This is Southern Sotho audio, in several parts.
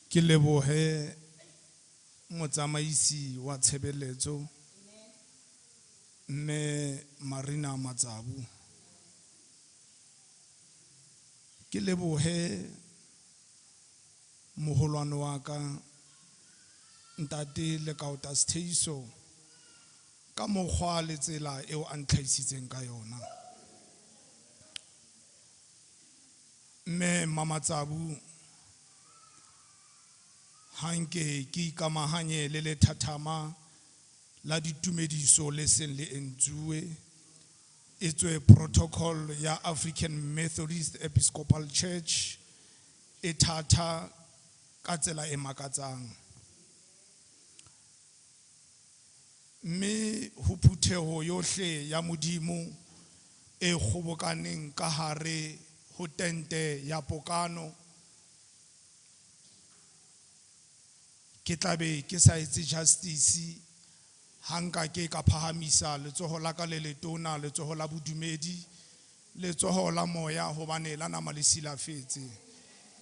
Ke lebohe motsamaisi wa tshebeletso mme Marina Matsabu. Ke lebohe moholwane wa ka ntate Lekaota Setheiso ka mokgwa le tsela eo a ntlhahisitseng ka yona. Mme Mamatsabu, ha nke ke ikamahanye le lethathama la ditumediso le seng le entsuwe etswe protocol ya African Methodist Episcopal Church e thata ka tsela e makatsang. Mme ho phutheho yohle ya Modimo e kgobokaneng ka hare ho tente ya pokano, ke tla be ke sa etse justice ha nka ke ka phahamisa letsoho la ka le letona, letsoho la bodumedi, letsoho la moya, hobane la nama le silafetse.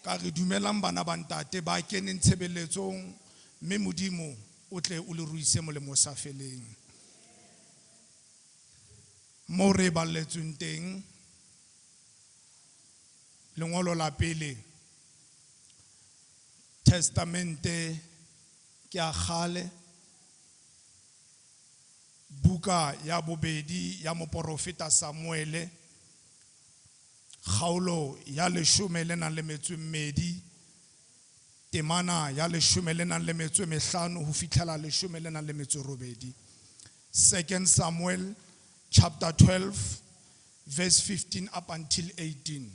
Ka re dumelang bana ba ntate ba keneng tshebeletsong, mme Modimo o tle o le ruise molemo o sa feleng. Moo re balletsweng teng lengolo la pele Testamente ke ya kgale, buka ya bobedi ya moporofeta Samuele, kgaolo ya leshome le nang le metso e mmedi, temana ya leshome le nang le metso e mehlano ho fihlela leshome le nang le metso e robedi. 2 Samuel chapter 12 verse 15 up until 18.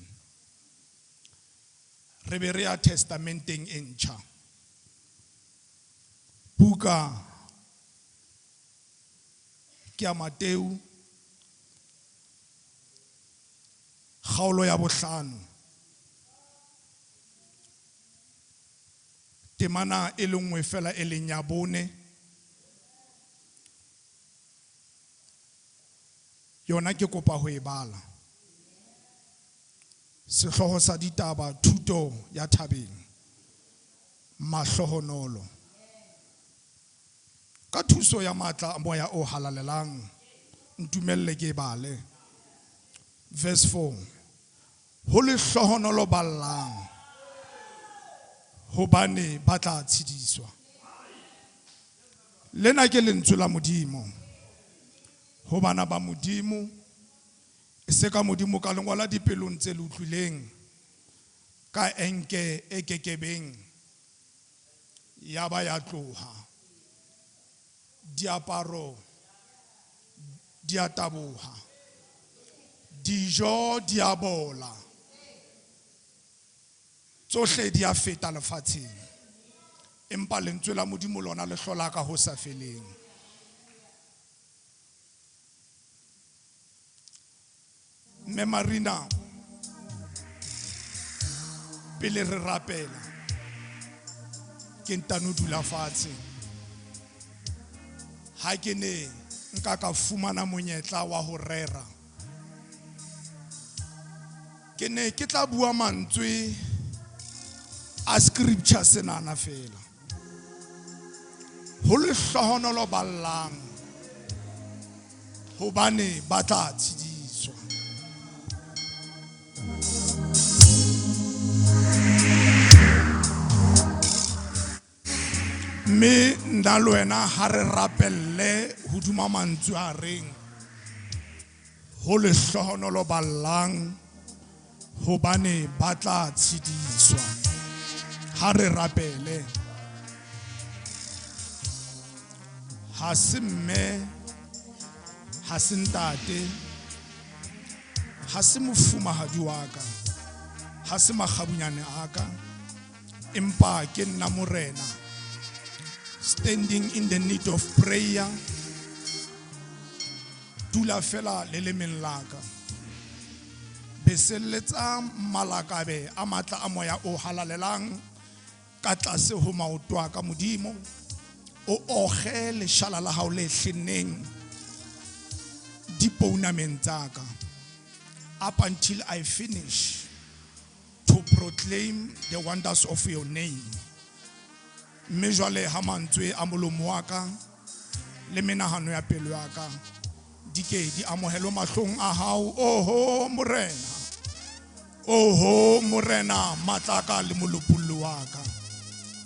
Re be re ya testamenteng e ntjha. Buka ke ya Mateu, kgaolo ya bohlano, temana e le nngwe fela e leng ya bone. Yona ke kopa ho e bala. Sehlooho sa ditaba, thuto ya thabeng, mahlohonolo. Ka thuso ya matla a moya o halalelang, ntumelle ke e bale. Verse 4. Ho lehlohonolo ba llang, hobane ba tla tshediswa. Lena ke lentswe la Modimo ho bana ba Modimo, e se ka Modimo ka lengola dipelong tse le utlwileng ka enke e kekebeng ya ba ya tloha. Diaparo di a taboha, dijo di a bola, tsohle di a feta lefatsheng, empa lentswe la Modimo lona le hlola ka ho sa feleng. Mme Marina, pele re rapela, ke ntano dula fatshe. Ha ke ne nka ka fumana monyetla wa ho rera, ke ne ke tla bua mantswe a scripture senana fela. Ho lehlohonolo ba llang, hobane ba tla tshediswa. Mme nna le wena ha re rapelle hodima mantswe a reng ho lehlohonolo ba llang, hobane ba tla tshediswa. Ha re rapele. Ha se mme, ha se ntate, ha se mofumahadi wa ka, ha se makgabunyane a ka, empa ke nna Morena, standing in the need of prayer. Dula fela le lemeng la ka, beselletsa malakabe a matla a moya o halalelang ka tlase ho maoto a ka. Modimo, o oge leshala la hao le hlenneng dipounameng tsa ka, up until I finish to proclaim the wonders of your name. Mme jwale ha mantswe a molomo wa ka le menahano ya pelo ya ka di ke di amohelwe mahlong a hao, oho Morena, oho Morena, matla a ka le molopolli wa ka.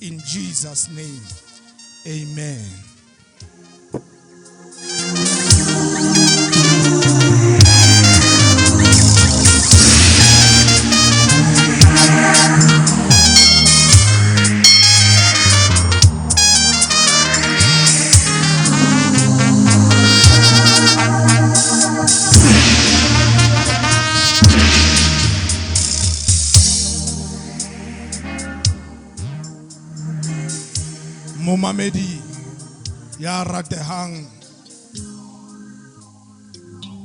In Jesus name, amen. Momamedi ya ratehang,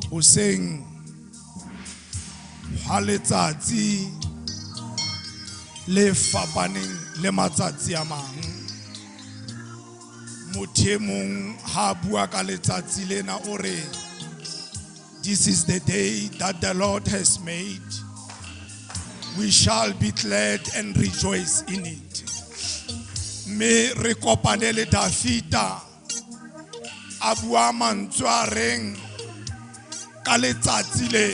hoseng hwa letsatsi le fapaneng le matsatsi a mang, motho e mong ha bua ka letsatsi lena o re, "This is the day that the Lord has made. We shall be glad and rejoice in it." Mme re kopane le Dafita a bua mantswe a reng, ka letsatsi le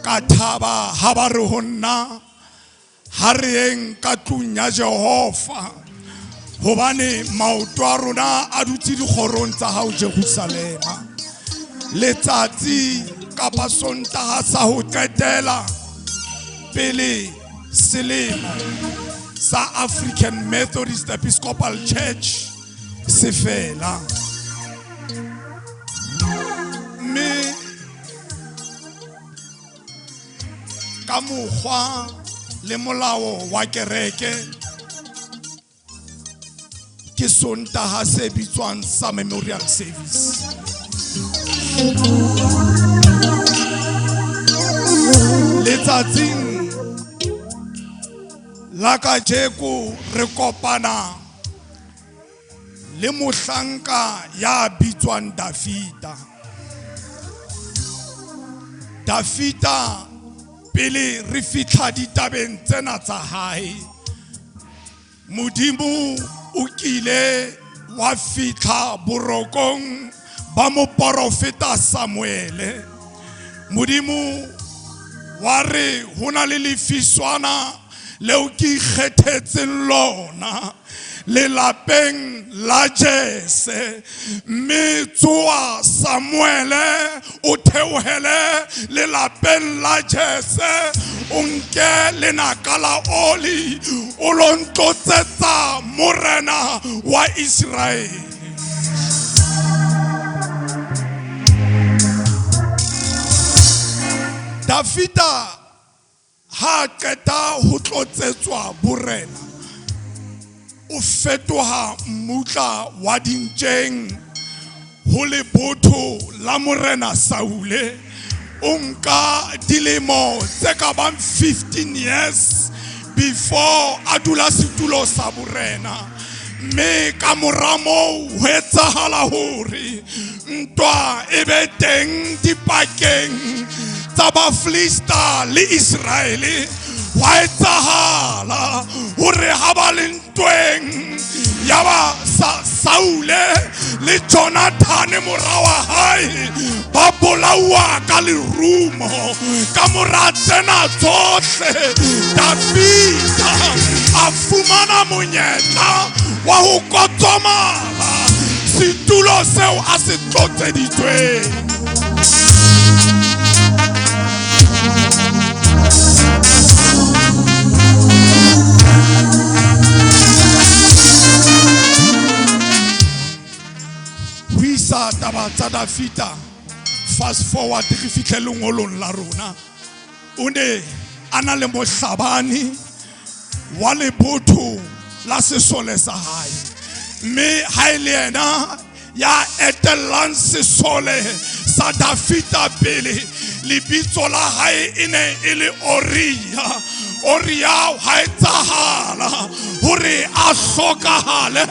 ka thaba ha ba re ho nna, ha re yeng ka tlung ya Jehova, hobane maoto a rona a dutse dikgorong tsa hao, Jerusalema. Letsatsi kapa Sontaha sa ho qetela pele selemo sa African Methodist Episcopal Church se fela, mme ka mokgwa le molao wa kereke ke Sontaha se bitswang sa memorial service. Letsatsing la kajeko re kopana le mohlanka ya bitswang Dafita. Dafita, pele re fihla ditabeng tsena tsa hae, Modimo o kile wa fihla borokong ba moporofeta Samuele. Modimo wa re, ho na le lefiswana leo ke ikgethetseng lona lelapeng la Jese, mme tsoa Samuele, o theohele lelapeng la Jese, o nke lenaka la oli, o lo ntlotsetsa morena wa Iseraele. Dafita ha qeta ho tlotsetswa borena, o fetoha mmutla wa dintjeng ho lebotho la morena Saule. O nka dilemo tse ka bang 15 years before a dula setulo sa borena, mme ka mora moo ho etsahala hore ntwa e be teng dipakeng tsa Bafilista le Israele. Hwa etsahala hore ha ba le ntweng, ya ba Saule le Jonathane mora wa hae ba bolauwa ka lerumo. Ka mora tsena tsohle, Dafita a fumana monyetla wa ho kotsomala setulo seo a se tlotseditsweng. Ho isa taba tsa Dafita fast forward, re fihle lengolong la rona, o ne a na le mohlabani wa lebotho la sesole sa hae, mme ha e le yena ya etellang sesole sa Dafita pele. Lebitso la hae e ne e le Oria. Oria ha etsahala hore a hlokahale,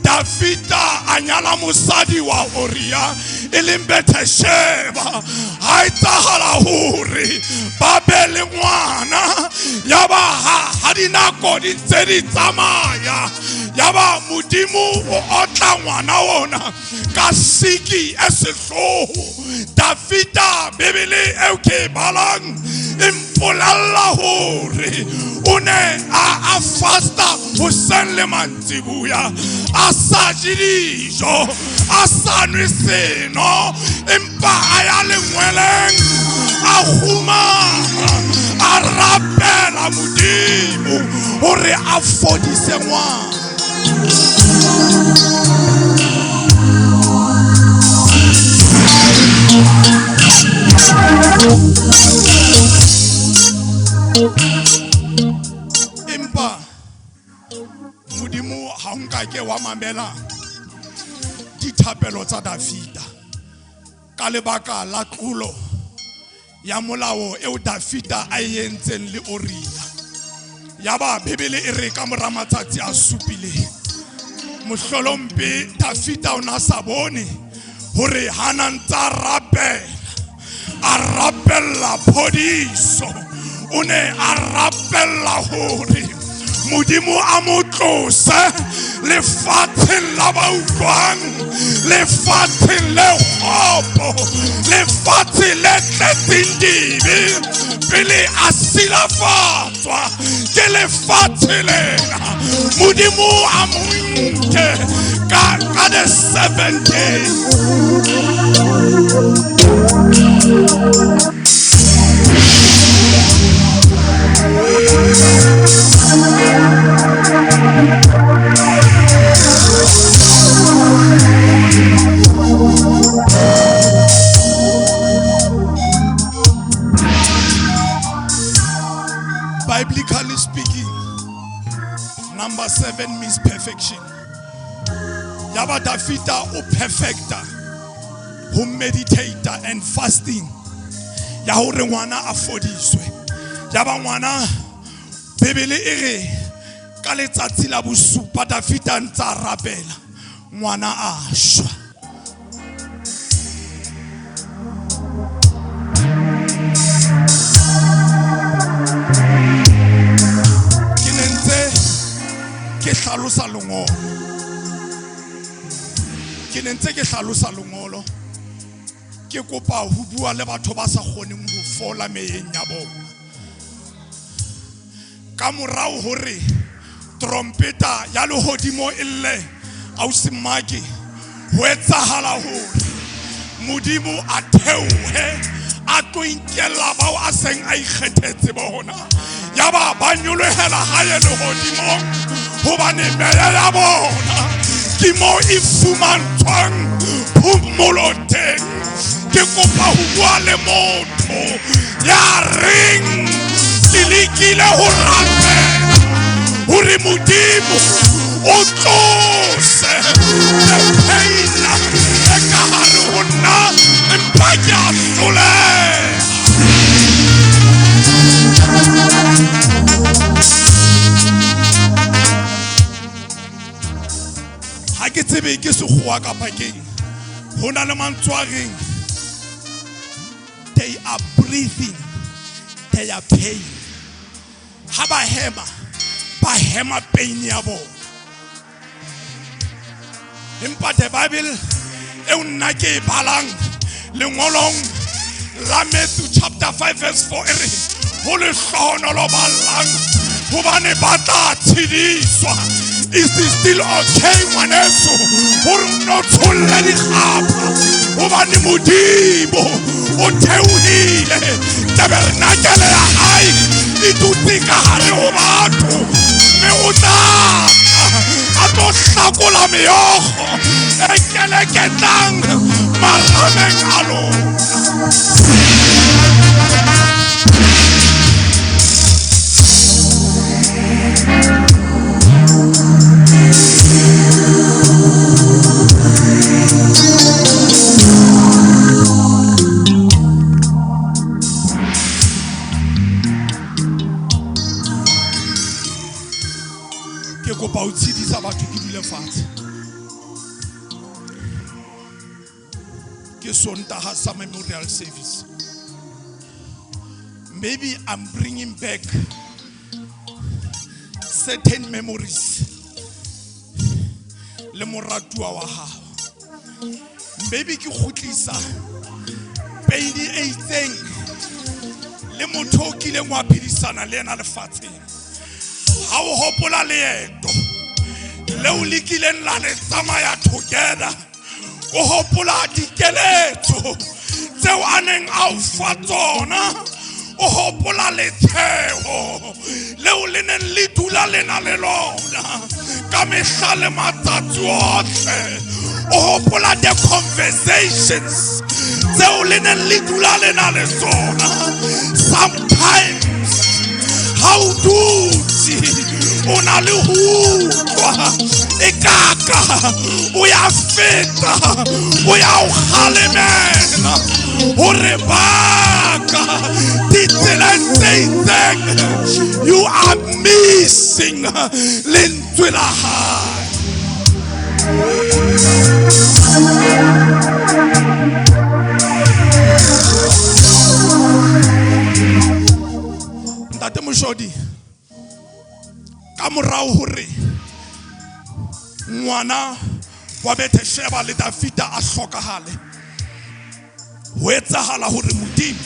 Dafita a nyala mosadi wa Oria, e leng Bethesheba. Ha etsahala hore ba be le ngwana. Ya ba ha dinako di ntse di tsamaya, Yaba Modimo o otla ngwana ona ka siki e sehloho. Dafita, Bibele eo ke e balang e mpolella hore o ne a fasta hoseng le mantsibuya, a sa je dijo, a sa nwe seno, empa a ya lengweleng, a kgumama, a rapela Modimo hore a fodise ngwana. Empa Modimo ha o nka ke wa mamela dithapelo tsa Dafita ka lebaka la tlolo ya molao eo Dafita a e entseng le Oria. Yaba Bibele e re ka mora matsatsi a supileng, mohlolompe Dafita o na sa bone hore ha na ntsa rapela, a rapella phodiso, o ne a rapella hore Modimo a mo tlose lefatsheng la ba utlwang, lefatsheng le kgopo, lefatshe le tletseng dibe, pele a silafatswa ke lefatshe lena. Modimo a mo nke ka the 7 days. Biblically speaking, number 7 means perfection. Yaba Dafita o perfecta ho meditate and fasting ya hore ngwana a fodiswe. Yaba ngwana, Bibele e re ka letsatsi la bosupa Dafita ntsa rapela, ngwana a shwa. Ke ne ntse ke hlalosa lengolo. Ke ne ntse ke hlalosa lengolo. Ke kopa ho bua le batho ba sa kgoneng ho fola meyeng ya bona. Ka morao hore trompeta ya lehodimo e lle, ausi Mmaki, ho etsahala hore Modimo a theohe a tlo inkella bao a seng a ikgethetse bona. Yaba ba nyolohela hae lehodimong, hobane meya ya bona ke mo e fumantshwang phomolo teng. Ke kopa ho bua le motho ya reng ke lekile ho rapela hore Modimo o tlose the pain e ka hare ho nna, empa ke a hloleha. Ha ke tsebe ke sekgowa kapa keng, ho na le mantswe a reng they are breathing their pain. Ha ba hema, ba hema pain ya bona. Empa the Bible eo nna ke e balang lengolong la Matthew chapter 5 verse 4 e re ho lehlohonolo ba llang hobane ba tla tshediswa. Is it still okay ngwaneso hore o nno tsholle dikgapha hobane Modimo o theohile tabernakele ya hae e dutse ka hare ho batho, mme o tla tla a tlo hlakola meokgo e keleketlang marameng a lona. Ke kopa ho tshedisa batho, ke dule fatshe. Ke Sontaha sa memorial service. Maybe I'm bringing back certain memories. Le moratuwa wa hao. Maybe ke kgutlisa pain e itseng le motho o kileng wa phedisana le yena lefatsheng. Ha o hopola leeto leo le kileng la le tsamaya together, o hopola dikeletso tseo a neng a o fa tsona, o hopola letsheho leo le neng le dula le na le lona ka mehla le matsatsi ohle, o hopola the conversations tseo le neng le dula le na le tsona. Sometimes ha o dutse o na le ho utlwa ekaka o ya feta, o ya o kgalemela hore baka ditseleng tse itseng, you are missing lentswe la hae. Ntate Moshodi, ka morao hore ngwana wa Bethesheba le Dafita a hlokahale, ho etsahala hore Modimo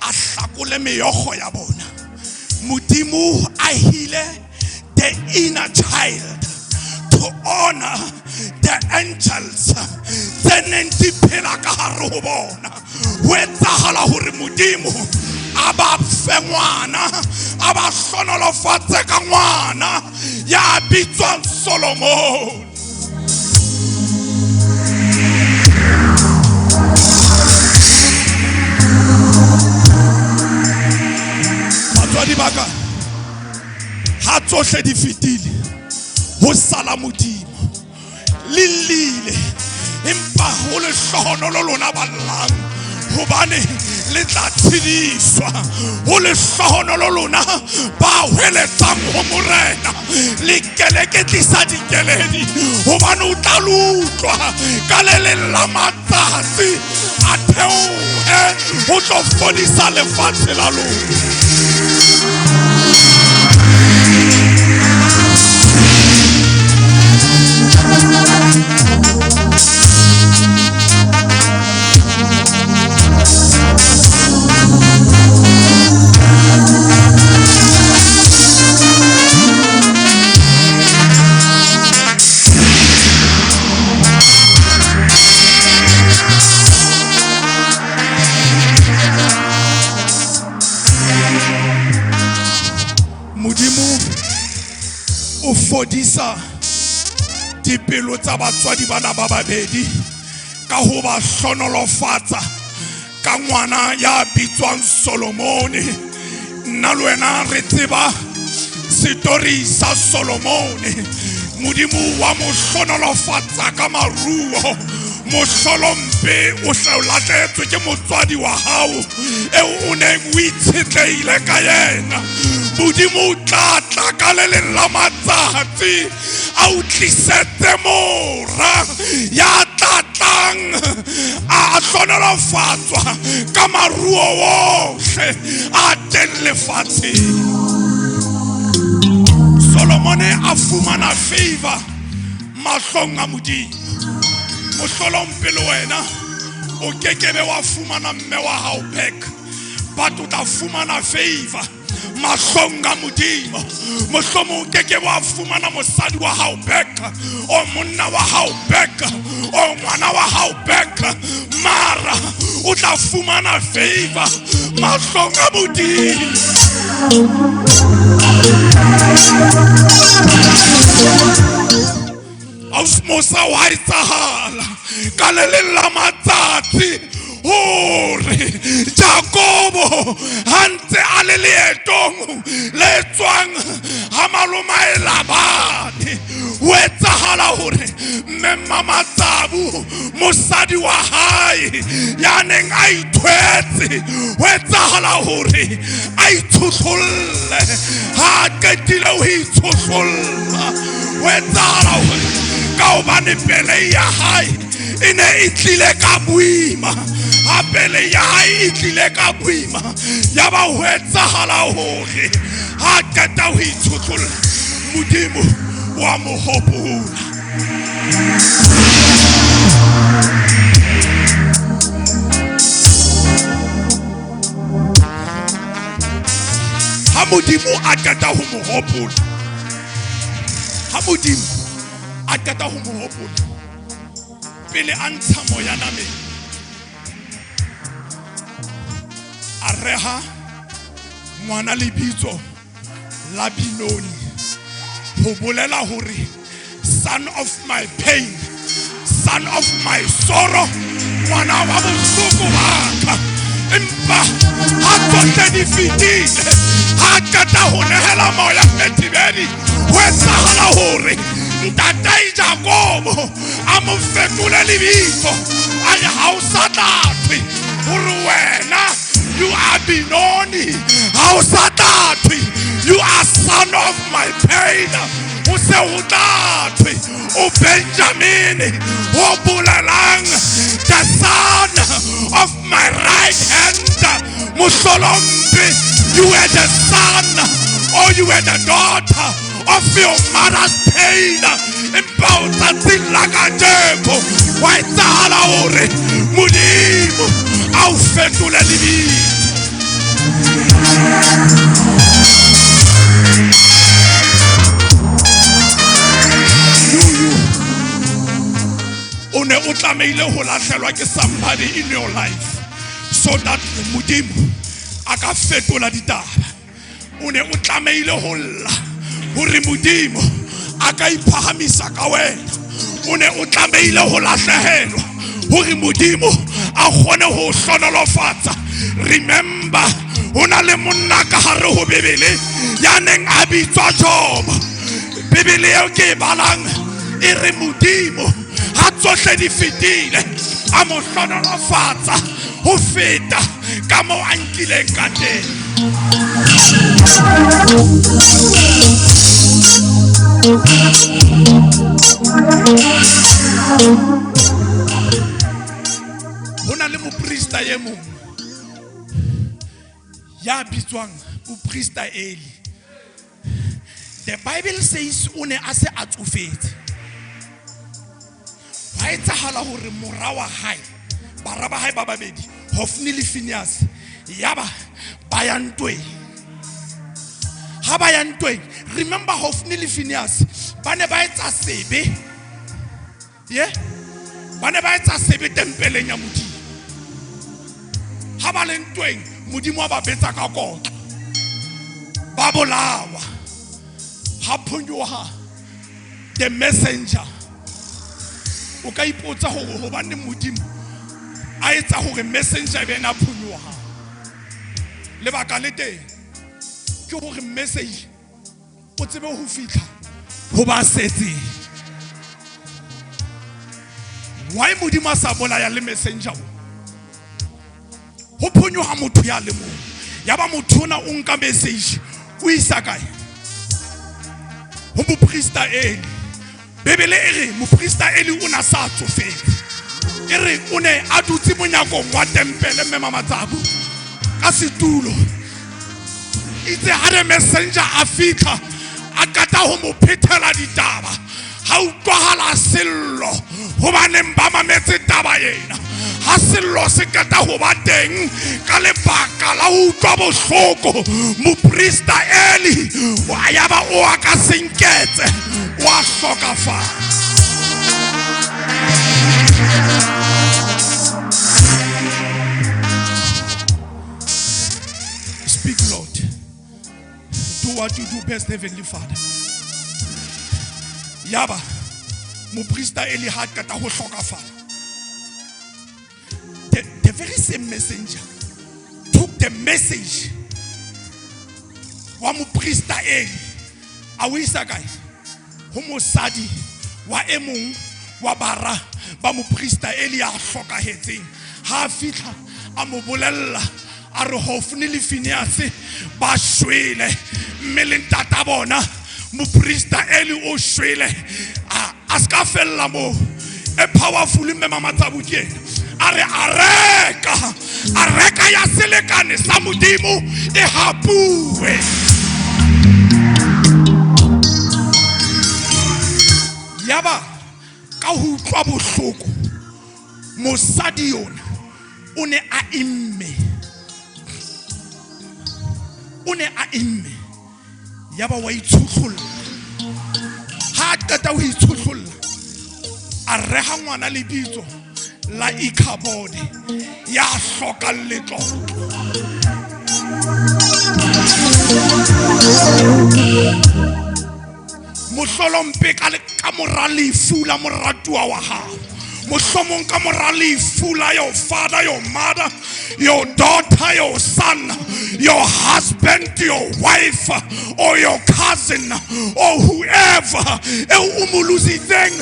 a hlakole meokgo ya bona. Modimo a heale the inner child to honor the angels tse neng di phela ka hare ho bona. Ho etsahala hore Modimo a ba fe ngwana, a ba hlonolofatse ka ngwana ya bitswang Solomon. Batswadi ba ka, ha tsohle di fetile, ho sala Modimo. Le llile, empa ho lehlohonolo lona ba llang, hobane le tla tshediswa. Ho lehlohonolo lona ba hweletsang ho Morena, le keleketlisa dikeledi, hobane o tla le utlwa ka le leng la matsatsi a theohe ho tlo fodisa lefatshe la lona. Modimo o fodisa dipelo tsa batswadi bana ba babedi ka ho ba hlonolofatsa ka ngwana ya bitswang Solomone. Nna le wena re tseba setori sa Solomone. Modimo wa mo hlonolofatsa ka maruo. Mohlolompe o hle o lahlehetswe ke motswadi wa hao eo o neng o itshetlehile ka yena. Modimo o tla tla ka le leng la matsatsi a o tlisetse mora ya tla tlang a hlonolofatswa ka maruo ohle a teng lefatsheng. Solomone a fumana favor mahlong a Modimo. Mohlolompe le wena o kekebe wa fumana mme wa hao back, but o tla fumana favor mahlong a Modimo. Mohlomong o keke wa fumana mosadi wa hao back, o monna wa hao back, o ngwana wa hao back, mara o tla fumana favor mahlong a Modimo. Ausi Mosa, wa etsahala ka le leng la matsatsi hore Jakobo ha ntse a le leetong le tswang ha malomae Labane, ho etsahala hore mme Mmamatsabu, mosadi wa hae ya neng a ithwetse, ho etsahala hore a itshohlolle. Ha a qetile ho itshohlolla, ho etsahala hore ka hobane pelei ya hae e ne e tlile ka boima, ha pelei ya hae e tlile ka boima, ya ba ho etsahala hore ha qeta ho itshohlolla, Modimo wa mo hopola. Ha Modimo a qeta ho mo hopola, ha Modimo a qeta ho mo hopola pele a ntsha moya nameng, a reha ngwana lebitso la Benoni, ho bolela hore son of my pain, son of my sorrow, ngwana wa bohloko ba ka. Empa ha tsohle di fetile, ha qeta ho nehela moya Methibedi, ho etsahala hore ntatai Jakobo a mo fetole lebitso, a re ha o sa tla thwe hore wena you are Benoni, ha o sa tla thwe you are son of my pain, o se o tla thwe o Benjamin, ho bolelang the son of my right hand. Mohlolompe, you were the son or you were the daughter of your mother's pain. Empa o tsatsing la kajeko wa etsahala hore Modimo a o fetole lebitso. You o ne o tlamehile ho lahlelwa ke somebody in your life so that Modimo a ka fetola ditaba. O ne o tlamehile ho lla hore Modimo a ka iphahamisa ka wena. O ne o tlamehile ho lahlehelwa hore Modimo a kgone ho hlonolofatsa. Remember, ho na le monna ka hare ho Bibele ya neng a bitswa Job. Bibele eo ke e balang e re Modimo ha tsohle di fetile a mo hlonolofatsa ho feta ka moo a nkileng ka teng. Ho na le moprista e mong ya bitswang moprista Eli. The Bible says o ne a se a tsofetse. Hwa etsahala hore mora wa hae, bara ba hae ba babedi, Hophni le Phineas, yaba ba ya ntweng. Ha ba ya ntweng, remember Hophni le Phineas ba ne ba etsa sebe. Ye? Ba ne ba etsa sebe tempeleng ya Modimo. Ha ba le ntweng, Modimo wa ba betsa ka kotlo. Ba bolawa. Ha phonyoha the messenger. O ka ipotsa hore hobaneng Modimo a etsa hore messenger e be ena phonyoha. Lebaka le teng ke hore message o tsebe ho fihla ho ba setseng. Why Modimo a sa bolaya le messenger o? Ho phonyoha motho ya le mong. Ya ba motho ona o nka message o isa kae? Ho moprista Eli. Bibele e re moprista Eli o na sa tsofetse. E re o ne a dutse monyakong wa tempele mme Mamatsabu ka setulo. Itse ha the messenger a fitlha a qeta ho mo phethela ditaba, ha utlwahala sello hobaneng ba mametse taba ena. Ha sello se qeta ho ba teng ka lebaka la ho utlwa bohloko, moprista Eli wa yaba o a ka senketse wa hlokafala. Speak, Lord. Do what you do best, Heavenly Father. Yaba moprista Eli ha qeta ho hlokafala, the very same messenger took the message wa moprista Eli a o isa kae? Ho mosadi wa e mong wa bara ba moprista Eli a hlokahetseng. Ha a fihla a mo bolella a re Hophni le Phineas ba shwele, mme le ntata bona moprista Eli o shwele. A ska fella moo. E powerful mme Mamatsabu ke ena. A re a reka ya selekane sa Modimo e hapuwe. Yaba utlwa bohloko, mosadi yona o ne a imme, o ne a imme. Yaba wa itshohlolla. Ha a qeta ho itshohlolla, a reha ngwana lebitso la Ikabode, ya hlokang letlotlo. Mohlolompe ka ka mora lefu la moratuwa wa hao, mohlomong ka mora lefu la your father, your mother, your daughter, your son, your husband, your wife, or your cousin, or whoever eo o mo lositseng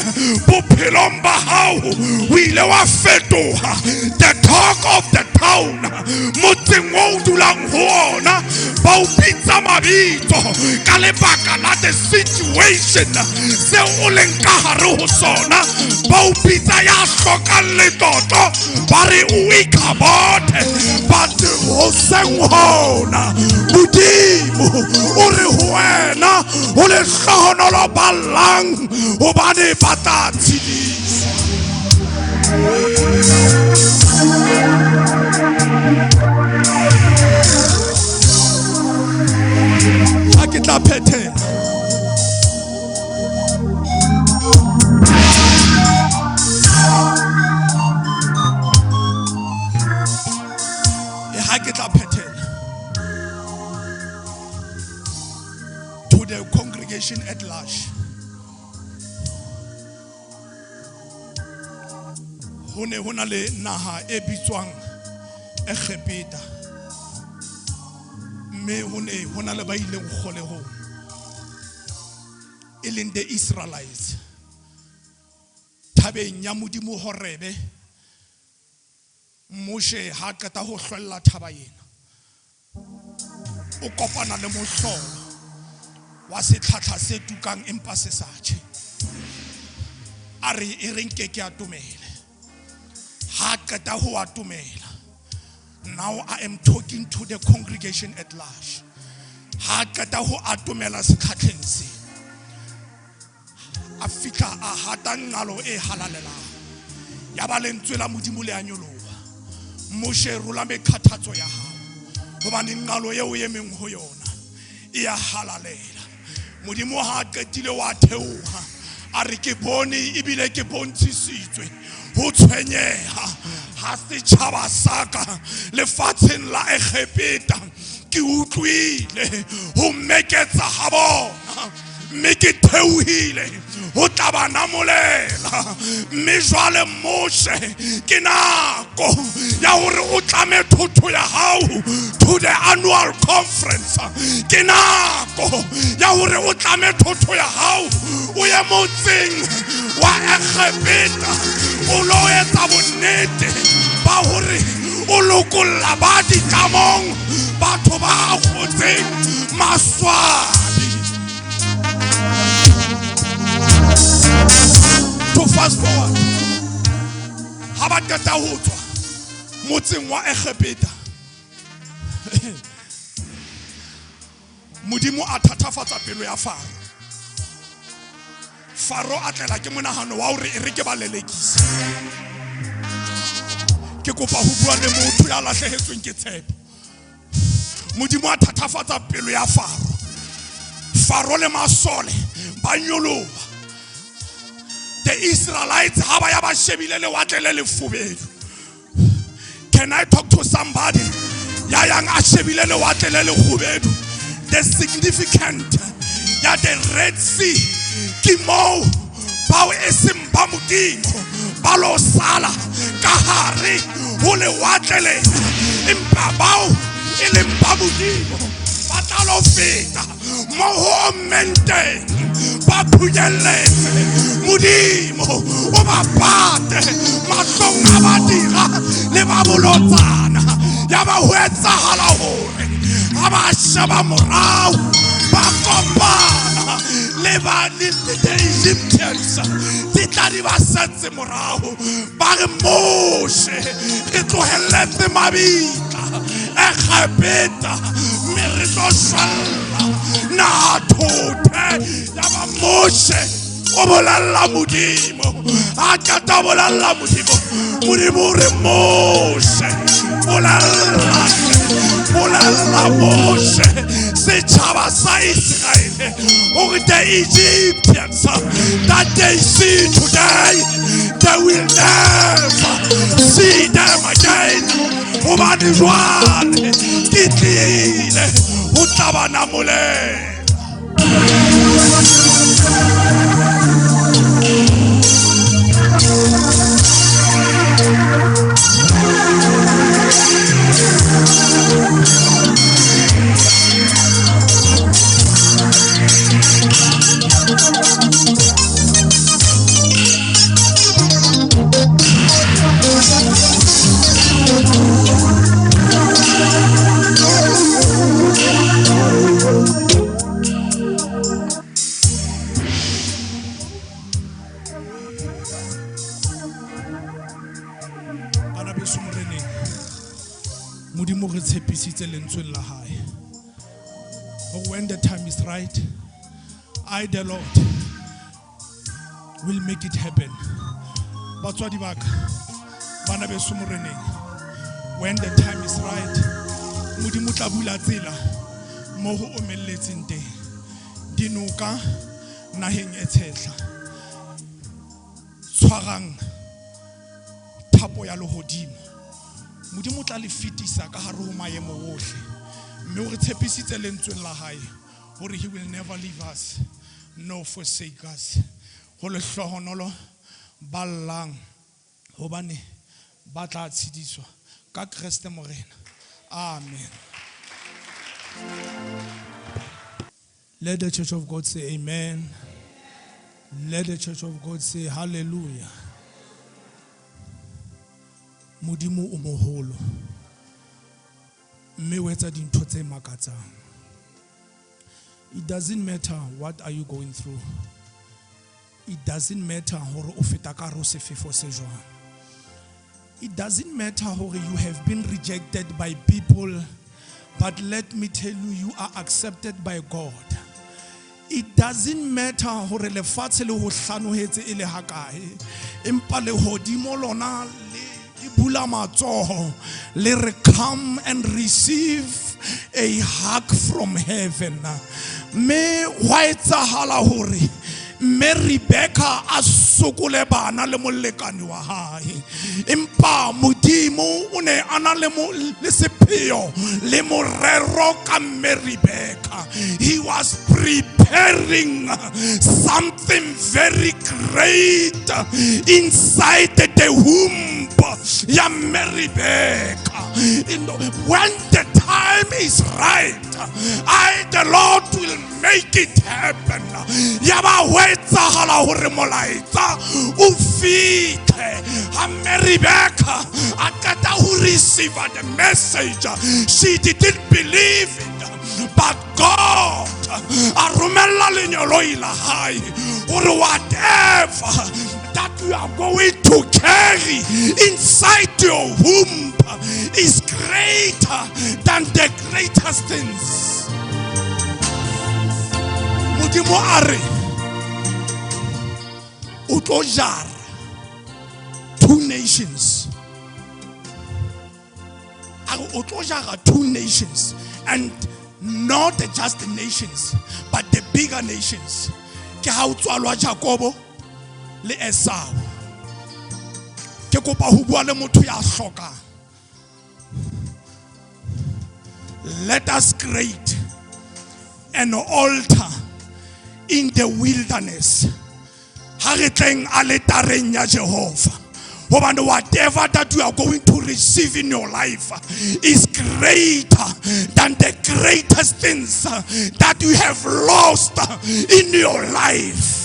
bophelong ba hao, o ile wa fetoha the talk of the town. Motseng o o dulang ho ona ba o bitsa mabitso ka lebaka la the situation seo o leng ka hare ho sona. Ba o bitsa ya hlokang letlotlo, ba re o Ikabode. But hoseng hona, Modimo o re ho wena, ho lehlohonolo ba llang, hobane ba tla tshediswa. Ha ke tla phethela, ha ke tla phethela, to the congregation at large, ho ne ho na le naha e bitswang Egepeta, mme ho ne ho na le ba ileng kgolehong, e leng the Israelites, thabeng ya Modimo Horebe. Moshe ha qeta ho hlwella thaba ena, o kopana le mohlolo wa setlhatlha se tukang empa se sa tjhe. A re e re nke ke atomele. Ha qeta ho atomela, now I am talking to the congregation at large, ha qeta ho atomela setlhatlheng se, a fihla a hata nqalo e halalelang. Ya ba lentswe la Modimo le a nyoloha: Moshe, rola mekgathatso ya hao, hobane nqalo eo e emeng ho yona e ya halalela. Modimo ha a qetile wa theoha, a re, ke bone ebile ke bontshisitswe ho tshwenyeha ha setjhaba sa ka lefatsheng la Egepeta. Ke utlwile ho meketsa ha bona, mme ke theohile ho tla ba namolela. Mme jwale Moshe, ke nako ya hore o tlame thotho ya hao to the annual conference. Ke nako ya hore o tlame thotho ya hao, o ye motseng wa Egepeta, o lo etsa bonnete ba hore o lokolla ba ditlamong, batho ba kgotseng maswabi. To fast forward, ha ba qeta ho tswa motseng wa Egepeta, Modimo a thatafatsa pelo ya Faro. Faro a tlela ke monahano wa hore e re ke ba lelekise. Ke kopa ho bua le motho ya lahlehetsweng ke tshepo. Modimo a thatafatsa pelo ya Faro. Faro le masole ba nyoloha. The Israelites ha ba ya ba shebile lewatle le lefubedu. Can I talk to somebody ya yang a shebile lewatle le lekgubedu? The significant ya the Red Sea ke moo bao e seng ba Modimo ba lo sala ka hare ho lewatle lena, empa bao e leng ba Modimo ba tla lo feta mo ho ommeng teng, ba phunyelletse. Modimo o ba pate mahlong a badira le ba bolotsana. Ya ba ho etsahala hore ha ba sheba morao, ba kopana le ba le the Egyptians di tla di ba setse morao. Ba re, Moshe, re tlohelletse mabitla Egepeta, mme re tlo shwella naha thothe. Ya ba Moshe O bolella Modimo, a qeta bolella Modimo, Modimo o re Moshe, bolella, bolella Moshe, setjhaba sa Israele hore the Egyptians that they see today, they will never see them again. Hobane jwale ke tlile ho tla ba namolela. Bana beso moreneng, Modimo re tshepisitse lentsweng la hae hore when the time is right, I the Lord will make it happen. Batswadi ba ka, bana beso moreneng, when the time is right, Modimo o tla bula tsela mo ho omelletseng teng, dinoka naheng e tshehla. Tshwarang thapo ya lehodimo, Modimo o tla le fetisa ka hare ho maemo ohle, mme o re tshepisitse lentsweng la hae hore he will never leave us nor forsake us. Ho lehlohonolo ba llang, hobane ba tla tshediswa ka Kreste Morena. Amen. Let the church of God say amen. Let the church of God say hallelujah. Modimo o moholo, mme o etsa dintho tse makatsang. It doesn't matter what are you going through. It doesn't matter hore o feta ka hare ho sefefo se jwang. It doesn't matter hore you have been rejected by people, but let me tell you, you are accepted by God. It doesn't matter hore lefatshe le ho hlanohetse e le hakae, empa lehodimo lona le bula matsoho le re come and receive a hug from heaven. Mme hwa etsahala hore mme Rebecca a sokole bana le molekane wa hae, empa Modimo o ne a na le le sepheo le morero ka mme Rebecca. He was preparing something very great inside the womb ya mme Rebecca. When the time is right, I the Lord will make it happen. Ya ba ho etsahala hore molaetsa o fitlhe. Ha mme Rebecca a qeta ho receive the message, she didn't believe it, but God a romella lenyoloi la hae hore whatever that you are going to carry inside your womb is greater than the greatest things. Modimo a re o tlo jara two nations. A re o tlo jara two nations, and not just the nations, but the bigger nations. Ke ha o tswalwa Jakobo le Esau. Ke kopa ho bua le motho ya hlokang. Let us create an altar in the wilderness. Ha re tleng aletareng ya Jehova. Hobane whatever that you are going to receive in your life is greater than the greatest things that you have lost in your life.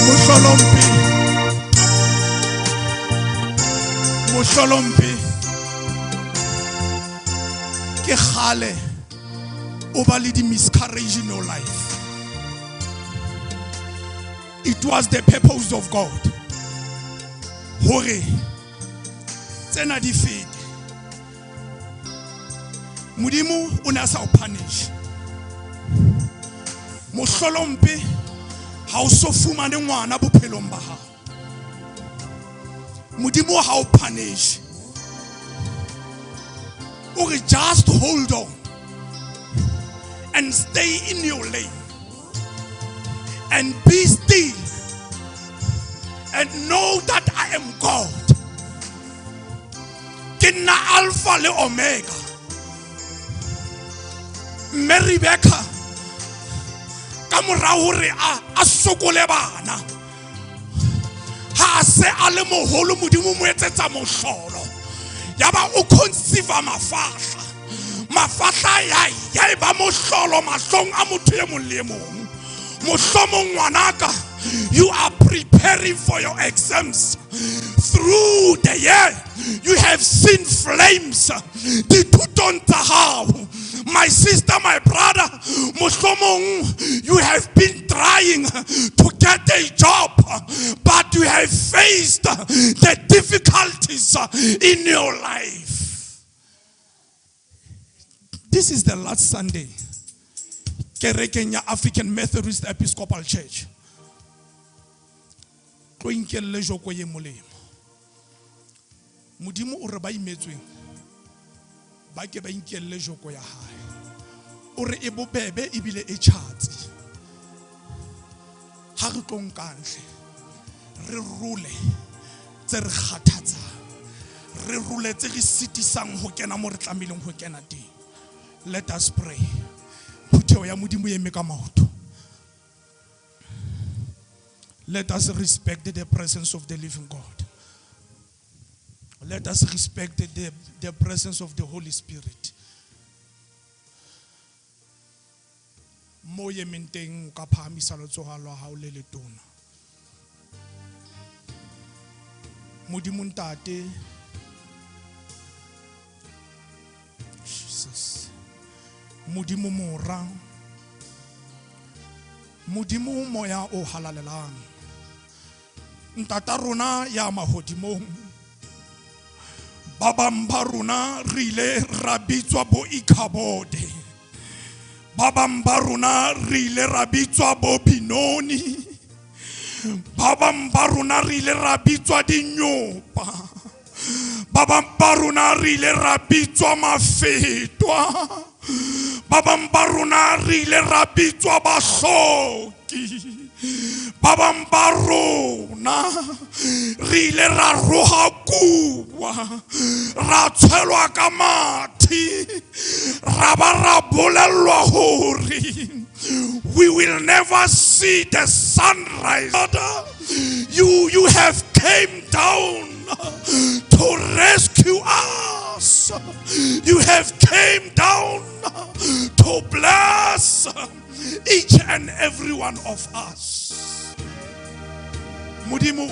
Mohlolompe, mohlolompe, ke kgale O ba le di-miscarriage in your life. It was the purpose of God hore tsena di fete. Modimo o ne a sa o punish. Mohlolompe ha o so fumane ngwana bophelong ba hao. Modimo ha o punish. O re just hold on and stay in your lane and be still and know that I am God. Ke nna Alpha le Omega. Mme Rebecca ka mora hore a sokole bana, ha a se a le moholo, Modimo mo etsetsa mohlolo. Ya ba o conceive mafahla. Mafahla ya e ba mohlolo mahlong a motho e mong le e mong. Mohlomong ngwanaka, you are preparing for your exams. Through the year, you have seen flames. Dithutong tsa hao. My sister, my brother, mohlomong you have been trying to get a job, but you have faced the difficulties in your life. This is the last Sunday. Kerekeng ya African Methodist Episcopal Church. Tlo inkelle joko ye molemo. Modimo o re ba imetsweng ba ke ba inkelle joko ya hae. O re e bobebe ebile e tjhatsi. Ha re tlo nkantle re role tse re kgathatsang, re role tse re sitisang ho kena mo re tlamehileng ho kena teng. Let us pray. Phutheho ya Modimo e eme ka maoto. Let us respect the presence of the living God. Let us respect the presence of the Holy Spirit. Mo emeng teng o ka phahamisa letsoho la hao le letona. Modimo Ntate, Jesus. Modimo Mora, Modimo Moya o halalelang. Ntata rona ya mahodimong, ba bang ba rona re ile ra bitswa bo Ikabode, ba bang ba rona re ile ra bitswa bo Binoni, ba bang ba rona re ile ra bitswa dinyopa, ba bang ba rona re ile ra bitswa mafetwa, ba bang ba rona re ile ra bitswa bahloki, ba bang ba rona re ile ra rohakuwa, ra tshwelwa ka mathe, ra ba ra bolellwa hore we will never see the sunrise. You have came down to rescue us. You have came down to bless each and every one of us. Modimo,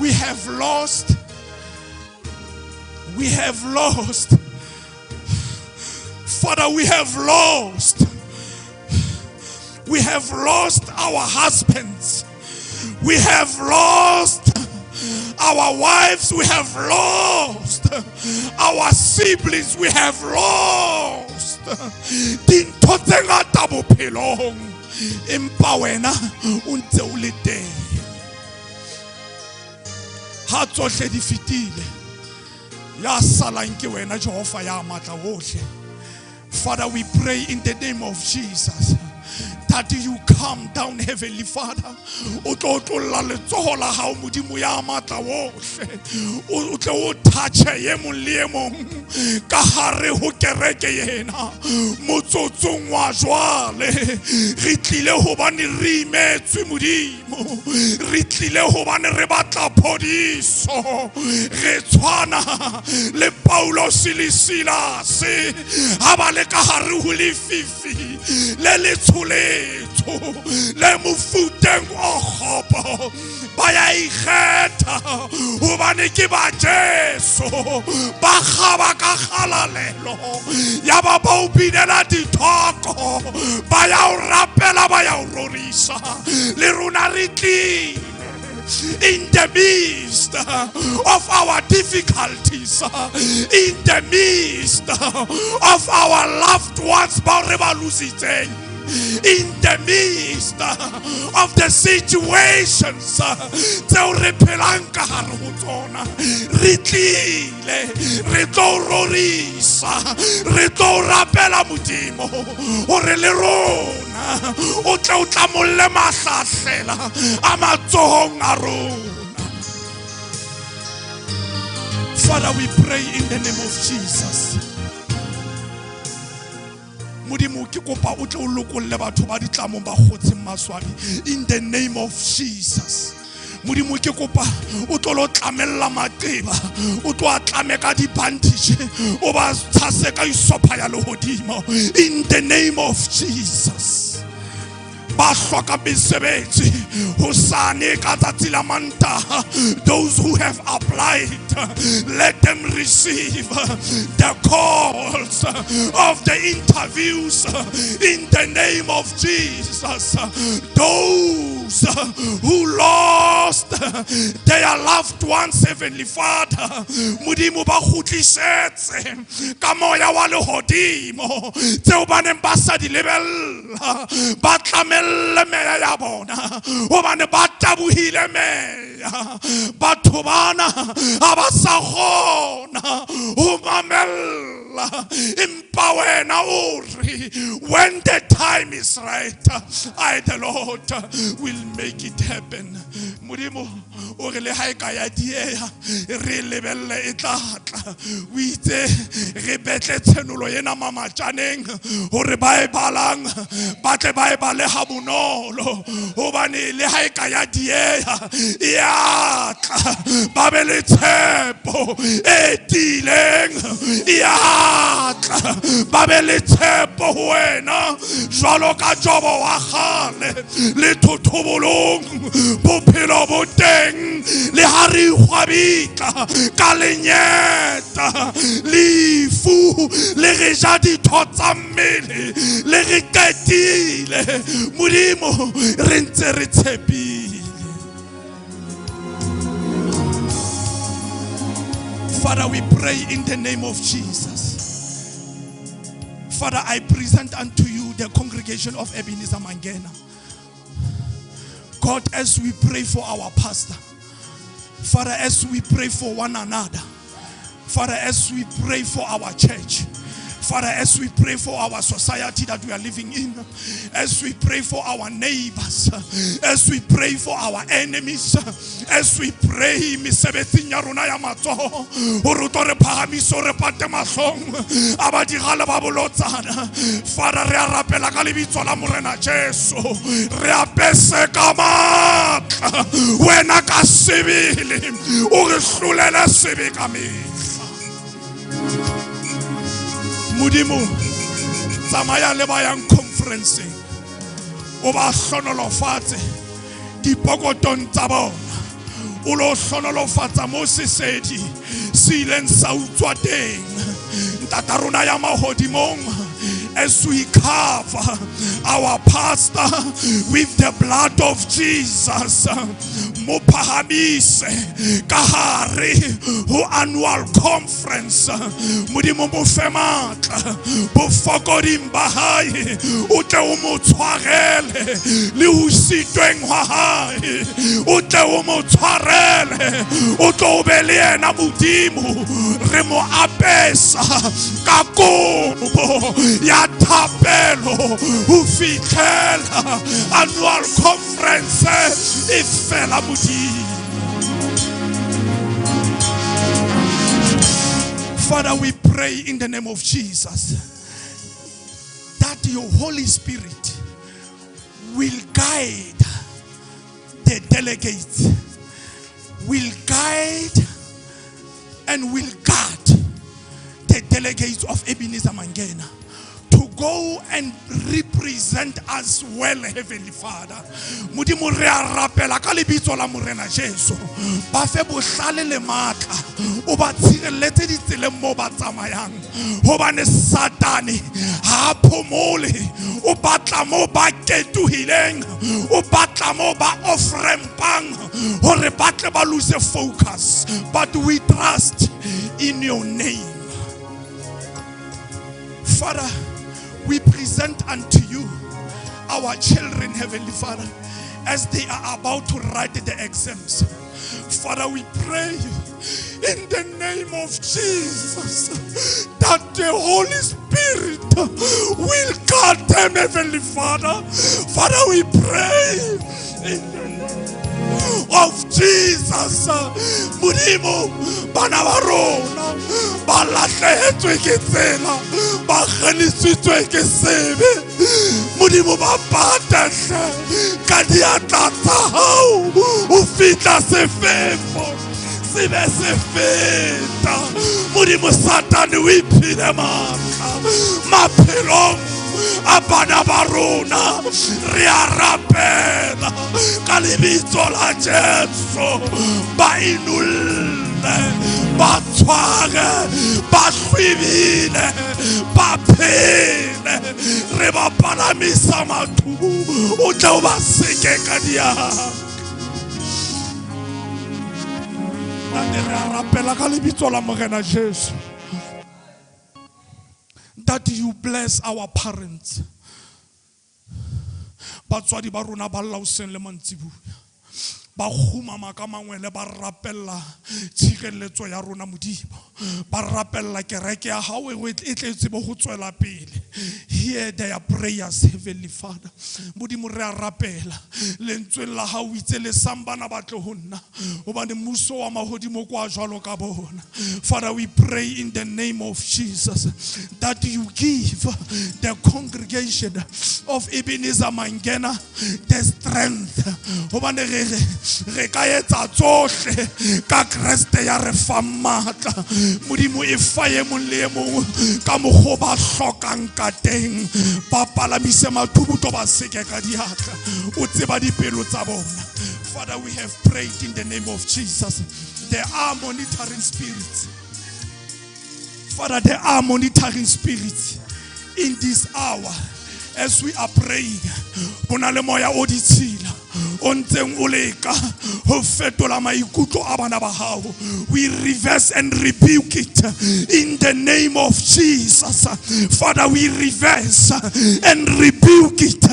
we have lost. We have lost. Father, we have lost. We have lost our husbands. We have lost our wives. We have lost our siblings. We have lost dintho tse ngata bophelong, empa wena o ntse o le teng. Ha tsohle di fetile, ya salang ke wena Jehova ya matla wohle. Father, we pray in the name of Jesus that you come down, Heavenly Father. O tlo otlolla letsoho la hao, Modimo ya matla wohle. O tle o touch e mong le e mong ka hare ho kereke ena. Motsotsong wa jwale re tlile hobane re imetswe, Modimo. Re tlile hobane re batla phodiso. Re tshwana le Paulos le Silas ha ba le ka hare ho lefifi le letsholetsho le mofuteng o kgopo, ba ya ikgetha hobane ke ba Jesu, ba kgaba ka kgalalelo ya ba. Ba o binela dithoko, ba ya o rapela, ba ya o rorisa. Le rona re tlile in the midst of our difficulties, in the midst of our loved ones bao re ba lositseng, in the midst of the situations tseo re phelang ka hare ho tsona, re tlile re tlo rorisa, re tlo rapela Modimo hore le rona o tle o tlamolle mahlahlela a matsohong a rona. Father, we pray in the name of Jesus. Modimo, ke kopa o tle o lokolle batho ba ditlamong ba kgotsheng maswabi in the name of Jesus. Modimo, ke kopa o tlo lo tlamella maqeba, o tlo a tlame ka di-bandage, o ba tshase ka isopha ya lehodimo in the name of Jesus. Ba hloka mesebetsi hosane ka tsatsi la Mantaha, those who have applied, let them receive the calls of the interviews in the name of Jesus. Those who lost their loved ones, Heavenly Father, Modimo, ba kgutlisetse ka moya wa lehodimo tseo ba neng ba sa di lebella, ba tlamelle meya ya bona hobane ba tabohile meya. Batho bana ha ba sa kgona ho mamella, empa wena o re, when the time is right, I the Lord will make it happen. Modimo o re le ha e ka ya dieha, re lebelle e tla tla. O itse re betle tshenolo ena mamatjaneng hore ba e balang ba tle ba e bale ha bonolo, hobane le ha e ka ya dieha e a tla. Ba be le tshepo e tiileng, e a tla. Ba be le tshepo ho wena jwalo ka Jobo wa kgale le thothobolong. Bophelo bo teng le ha re ikgwabitla ka lenyeta, lefu le re ja ditho tsa mmele, le re qetile. Modimo, re ntse re tshepile. Father, we pray in the name of Jesus. Father, I present unto you the congregation of Ebenezer Mangena. God, as we pray for our pastor, Father, as we pray for one another, Father, as we pray for our church, Father, as we pray for our society that we are living in, as we pray for our neighbors, as we pray for our enemies, as we pray mesebetsing ya rona ya matsoho, hore o tlo re phahamise, o re pate mahlong a ba digale ba bolotsana. Father, re a rapela ka lebitso la Morena Jesu, re apese ka matla wena ka sebele, o re hlolele sebe ka mehla. Modimo, tsamaya le ba yang conferenceng, o ba hlonolofatse dipokotong tsa bona, o lo hlonolofatsa mo sesedi se ileng sa utswa teng. Ntata rona ya mahodimong, as we cover our pastor with the blood of Jesus, mo phahamise ka hare ho annual conference. Modimo, mo fe matla bofokoding ba hae, o tle o mo tshwarele le ho sitweng hwa hae, o tle o mo tshwarele, o tlo be le yena. Modimo, re mo apesa ka kobo ya thapelo ho fihlela annual conference e fela. Modimo. Father, we pray in the name of Jesus that your Holy Spirit will guide the delegates, will guide and will guard the delegates of Ebenezer Mangena to to go and represent us well, Heavenly Father. Modimo re a rapela ka lebitso la Morena Jesu. Ba fe bohlale le matla. O ba tshireletse ditseleng mo ba tsamayang. Hobane Satane ha a phomole. O batla mo ba ketuhileng. O batla mo ba off-rampang hore ba tle ba lose focus. But we trust in your name. Father, we present unto you our children, Heavenly Father, as they are about to write the exams. Father, we pray in the name of Jesus that the Holy Spirit will guard them, Heavenly Father. Father, we pray in the name of Jesus. Modimo, bana ba rona ba lahlehetswe ke tsela, ba kgelisitswe ke sebe. Modimo ba pate hle ka diatla tsa hao ho fihla sefefo se be se feta. Modimo, Satane o iphile matla maphelong a bana ba rona. Re a rapela ka lebitso la Jesu, ba inolle, ba tshware, ba hlwibile, ba phele. Re ba palamisa mathubu, o tle o ba seke ka diatla. Ntate, re a rapela ka lebitso la Morena Jesu that you bless our parents. Batswadi ba rona ba lla hoseng le mantsibuya, ba kgumama ka mangwele, ba rapella tshireletso ya rona. Modimo, ba rapella kereke ya hao e tle e tsebe ho tswela pele. Hear their prayers, Heavenly Father. Modimo, re a rapela lentsweng la hao, o itse lesang bana ba tle ho nna, hobane mmuso wa mahodimo kwa jwalo ka bona. Father, we pray in the name of Jesus that you give the congregation of Ebenezer Mangena the strength, hobane re re re ka etsa tsohle ka Kreste ya re fang matla. Modimo, e fa e mong le e mong ka mokgwa o ba hlokang ka teng. Ba palamise mathubuto, ba seke ka diatla. O tseba dipelo tsa bona. Father, we have prayed in the name of Jesus. There are monitoring spirits. Father, there are monitoring spirits in this hour as we are praying. Ho na le moya o ditshila o ntseng o leka ho fetola maikutlo a bana ba hao. We reverse and rebuke it in the name of Jesus. Father, we reverse and rebuke it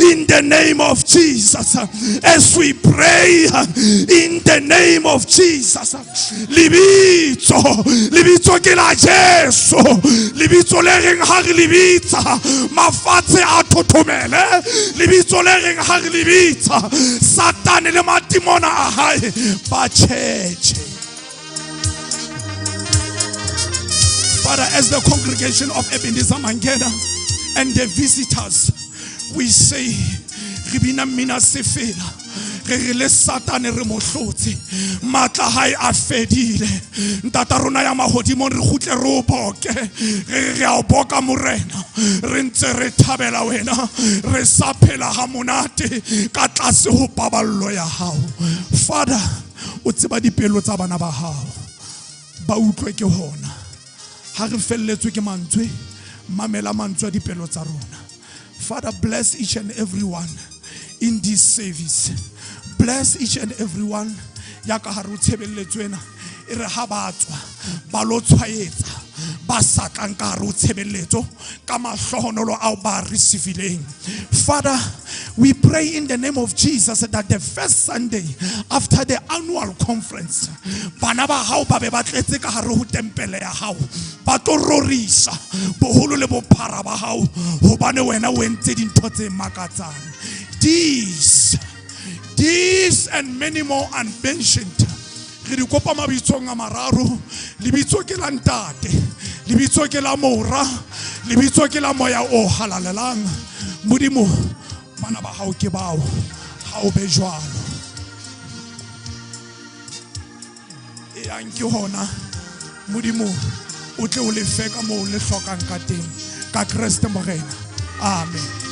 in the name of Jesus as we pray in the name of Jesus. Lebitso, lebitso ke la Jesu, lebitso le reng ha re lebitsa mafatshe a thothomele, lebitso le reng ha re lebitsa Satane le matimona a hae ba tjhetjhe. Father, as the congregation of Ebenezer Mangena and the visitors, we say, re bina mmina sefela, re re le Satane re mo hlotse, matla hae a fedile. Ntata rona ya mahodimong, re kgutle re o boke, re re a o boka Morena, re ntse re thabela wena, re sa phela ha monate ka tlase ho paballo ya hao. Father, o tseba dipelo tsa bana ba hao, ba utlwe ke hona ha re felletswe ke mantswe, mamela mantswe a dipelo tsa rona. Father, bless each and every one in this service. Bless each and every one ya ka hare ho tshebeletso ena. E re ha ba tswa ba lo tshwaetsa ba sa tlang ka hare ho tshebeletso ka mahlohonolo ao ba receivileng. Father, we pray in the name of Jesus that the first Sunday after the annual conference, bana ba hao ba be ba tletse ka hare ho tempele ya hao, ba tlo rorisa boholo le bophara ba hao, hobane wena o entse dintho tse makatsang. These and many more unmentioned, re di kopa mabitsong a mararo. Lebitso ke la Ntate, lebitso ke la Mora, lebitso ke la Moya o Halalelang. Modimo, bana ba hao ke bao, ha o be jwalo. E yang ke hona, Modimo o tle o lefe ka moo le hlokang ka teng. Ka Kreste Morena. Amen.